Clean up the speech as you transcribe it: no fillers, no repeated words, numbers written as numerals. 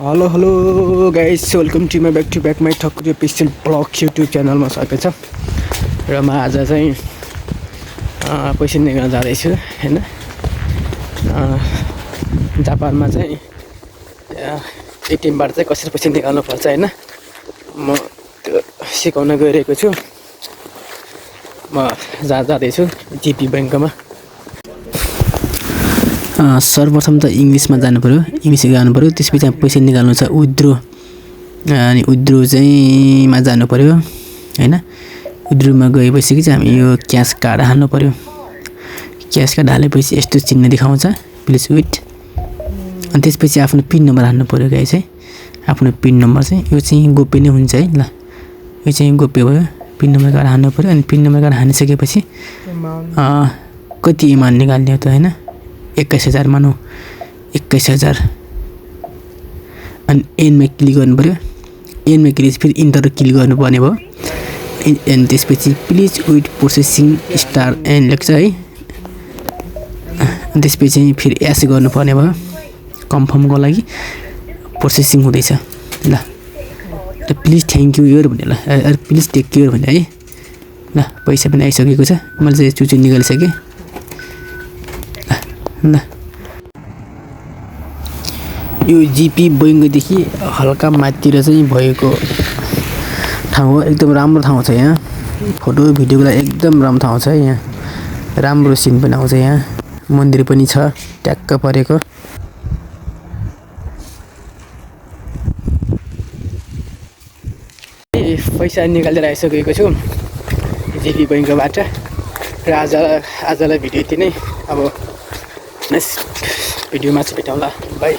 Hello guys, welcome to back my Thakuri pixel blog YouTube च्यानलमा स्वागत छ। र म आज चाहिँ पैसा निकाल्न जाँदैछु हैन। जापानमा चाहिँ एटिएमबाट चाहिँ कसरी पैसा निकाल्नु पर्छ हैन, म त्यो सिकाउन गइरहेको छु। म जाँदैछु जिपी बैंकमा। सर्वप्रथम त इङ्ग्लिसमा जानु पर्यो, इङ्ग्लिस गाउनु पर्यो। त्यसपछि पैसा निकाल्नु छ विथड्रो, अनि विथड्रो चाहिँ मा जानु पर्यो हैन। विथड्रोमा गएपछि चाहिँ हामी यो क्यास कार्ड हाल्नु पर्यो। क्यास कार्ड हालेपछि यस्तो चिन्ह देखाउँछ, प्लिज वेट। अनि त्यसपछि आफ्नो पिन नम्बर हाल्नु पर्यो गाइस है। आफ्नो पिन नम्बर चाहिँ यो चाहिँ गोप्य नै हुन्छ है। ल, यो चाहिँ गोप्य भयो। पिन नम्बर कार्ड हाल्नु पर्यो। अनि पिन नम्बर कार्ड हालिसकेपछि कति एमाउन्ट निकाल्ने हो त हैन। 21,000 मानौँ, 21,000। अनि एनमा क्लिक गर्नु पर्यो। एनमा क्लिक फेरि इन्टर क्लिक गर्नुपर्ने भयो। अनि त्यसपछि please wait processing star N लेख्छ है। अनि त्यसपछि फेरि एस गर्नुपर्ने भयो कन्फर्मको लागि। प्रोसेसिङ हुँदैछ ल। प्लिज थ्याङ्क यू योर भने ल, प्लिज टेक केयर भने है। ल, पैसा पनि आइसकेको छ। मैले चाहिँ चुचु निकालिसकेँ ल। यो जिपी बैंकदेखि हल्का माथितिर चाहिँ भएको ठाउँ हो। एकदम राम्रो ठाउँ छ यहाँ। फोटो भिडियोको लागि एकदम राम्रो ठाउँ छ है। यहाँ राम्रो सिन पनि आउँछ। यहाँ मन्दिर पनि छ ट्याक्क परेको। पैसा निकालेर आइसकेको छु जिपी बैंकबाट। र आजलाई भिडियो यति नै। अब नेक्स्ट भिडियोमा चाहिँ भेटौँला, बाई।